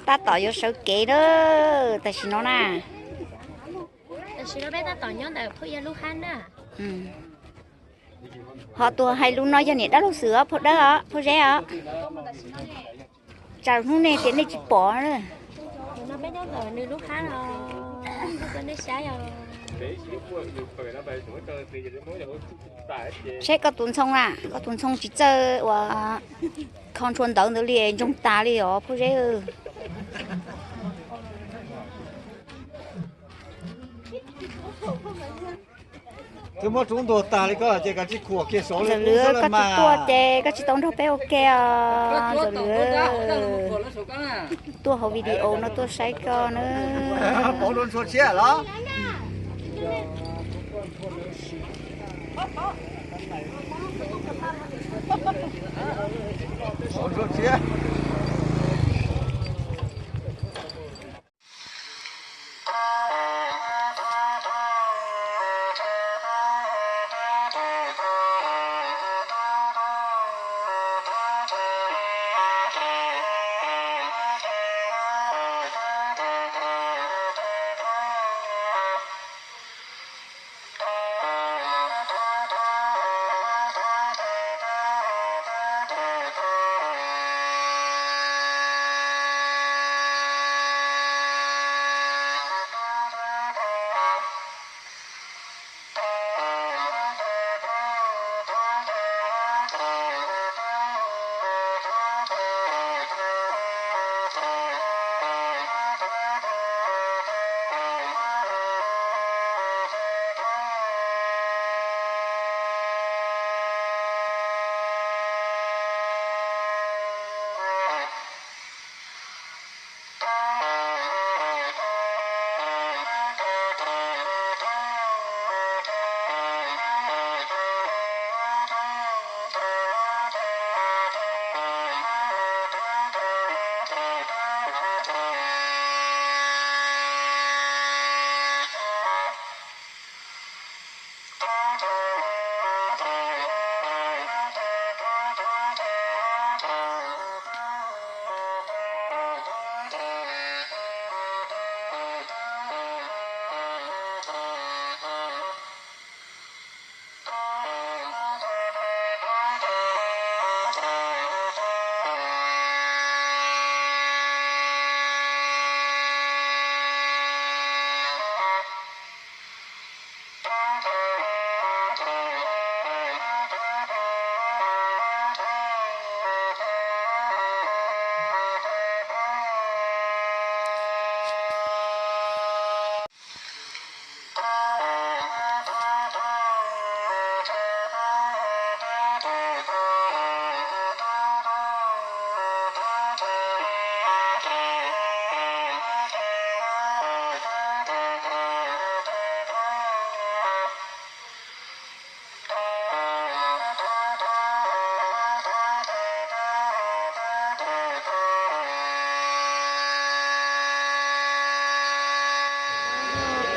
Tab tom yuav sawv kev na, tam sim no na. Tam sim no peb tab tom nyob ntawm phauj yawg lub hab na. Ho tus hais lus no yog niam dab laug Xwm os, phauj Dawb os, phauj Zeb os. Tsam hnub nej tias nej tsis pom na. Tus no peb nyob ntawm nws lub hab no, nej saib os. Saib koj tus ntxhoo na, koj tus ntxhoo tsis txawj uas kho ntshua ntawv ntawd li, ntsoog tas li os phauj Zeb. Twb muab rub ntuag tag li koj ces kav tsij khuam kiag saud li. Ntxawm Lwm, koj tsis tuaj ces koj tsis tau nrog peb ua ke os Ntxawm Lwm. Tuaj hauv video no tuaj saib koj na. Pauv dua ntshua tshiab los? Pauv ntshua tshiab.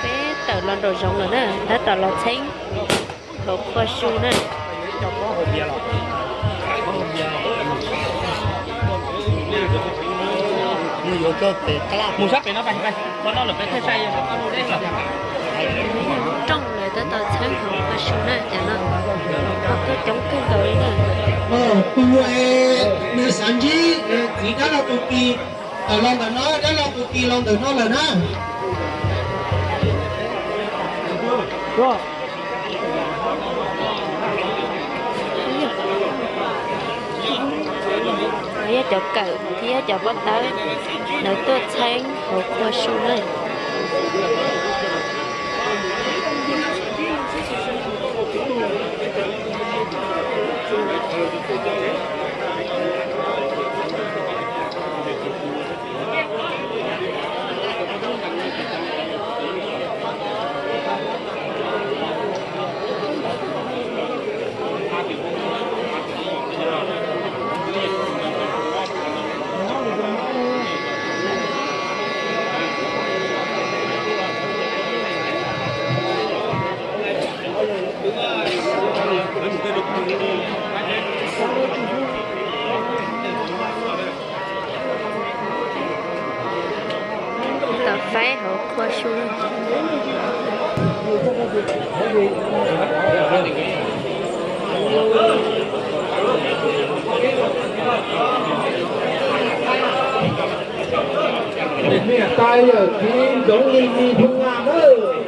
Peb tawm los nraum zoov lawm na, tab tom los txheeb hauv qhua su na. Mus sab pem no, pem no lawm peb thiaj sai. Rooj lawm tab tom txheeb hauv qhua su na, cas no ua koj coob kawg nkaus li na. Tus nws xav ntsib txiv dab laug tus tis, tawm los ntawm no, dab laug tus tis los ntawm no lawm na. Yog cov kawm thiab cov pob tawb, lawv tuaj txheeb hauv qhua su na. Ua su. Niam tais yawm txiv Ntxoov Lis Lis Phu Nas na,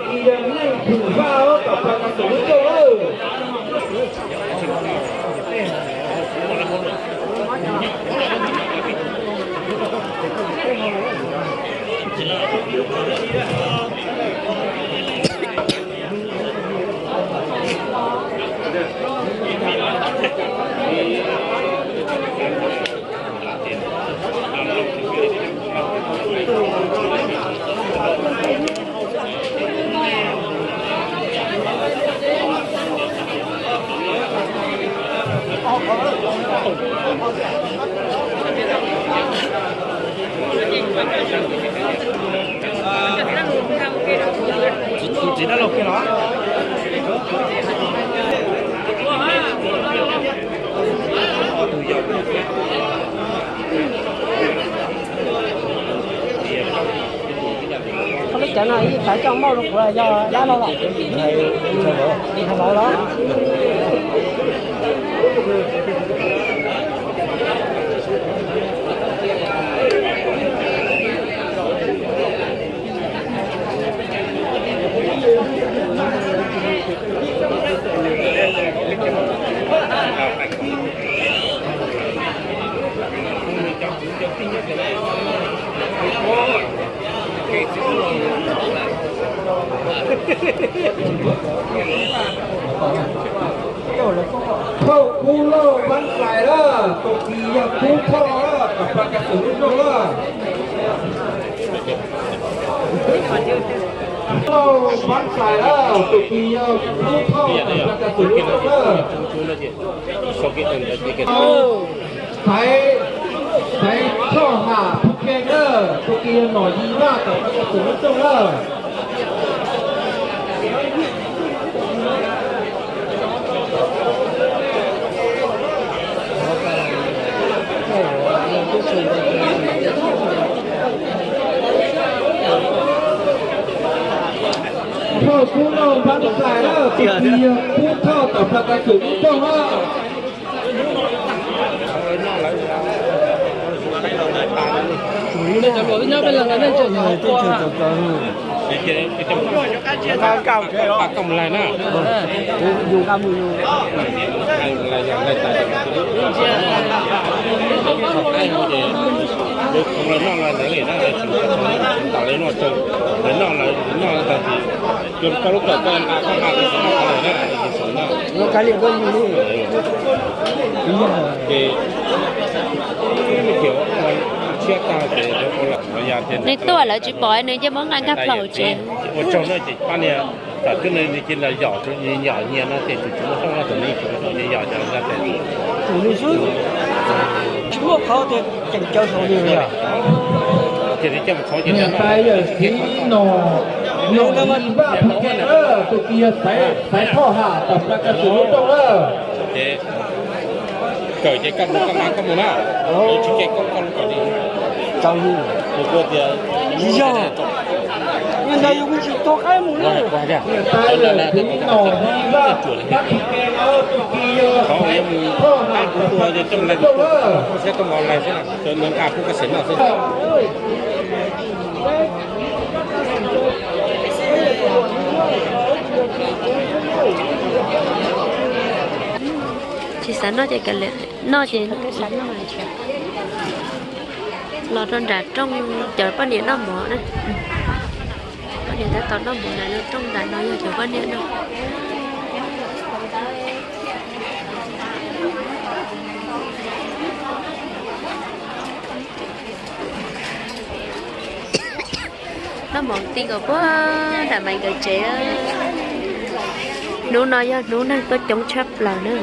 Lis Yas Neej Phum Vaj os, tom plaws kas tus lub rooj na. Txiv dab laug kiag los? Koj lub cawv no ib tawv coj mauj rau kuv yog dab laug los? Dab laug los? Thauj Kub Lauj Npab Xais lawm, tus kis yog Kub Thoj lawm, tom plaws kas tus lub rooj lawm. Lauj Npab Xais lawm, tus kis yog Kub Thoj, tom plaws kas tus lub rooj lawm. Xaiv, Xaiv Thoj Ham Phuj Ke lawm, tus kis yog Nom Yis Vaj, tom plaws kas tus lub rooj lawm. Thauj Kub Lauj Npab Xais lawm, tus kis yog Kub Thoj, tom plaws kas tus lub rooj lawm. Nws tuaj lawv tsis pom nws ces muab nqa nkag plaws tsev. Ua tsaug na ces pab niag, tam twb nws cia li yom nyias no ces tus tsis muaj rooj no tus nws tsis muaj rooj ces yom ces nkag tes. Tus nws xwb, tsis muaj qhov tias ceem cawv saum nws li. Ces nws coj mus txhov ces niam tais yawm txiv Nom, Nom Yis Vaj Phuj Ke lawm, tus kis yog Xaiv Thoj Ham, tom plaws kas tus lub rooj lawm. Ces kawm ces koj mus koj mas koj mus na. Tsis ke koj koj lub kom li. Tsis yog, ntawd yus tsis tau qaib mus li. Niam tais yawm txiv Nom Yis Vaj Phuj Ke lawm, tus kis yog Xaiv Thoj Ham, tom plaws kas tus lub rooj lawm. Tsis xav noj ces noj ces los rau nram rooj cov poj niam noj mov na. Poj niam tab tom noj mov nram rooj nram no yog cov poj niam noj. Noj mov ti kom puag nram Maiv nkawd tsev. Hnub no yog hnub neeg tuaj coob tshaj plaws na.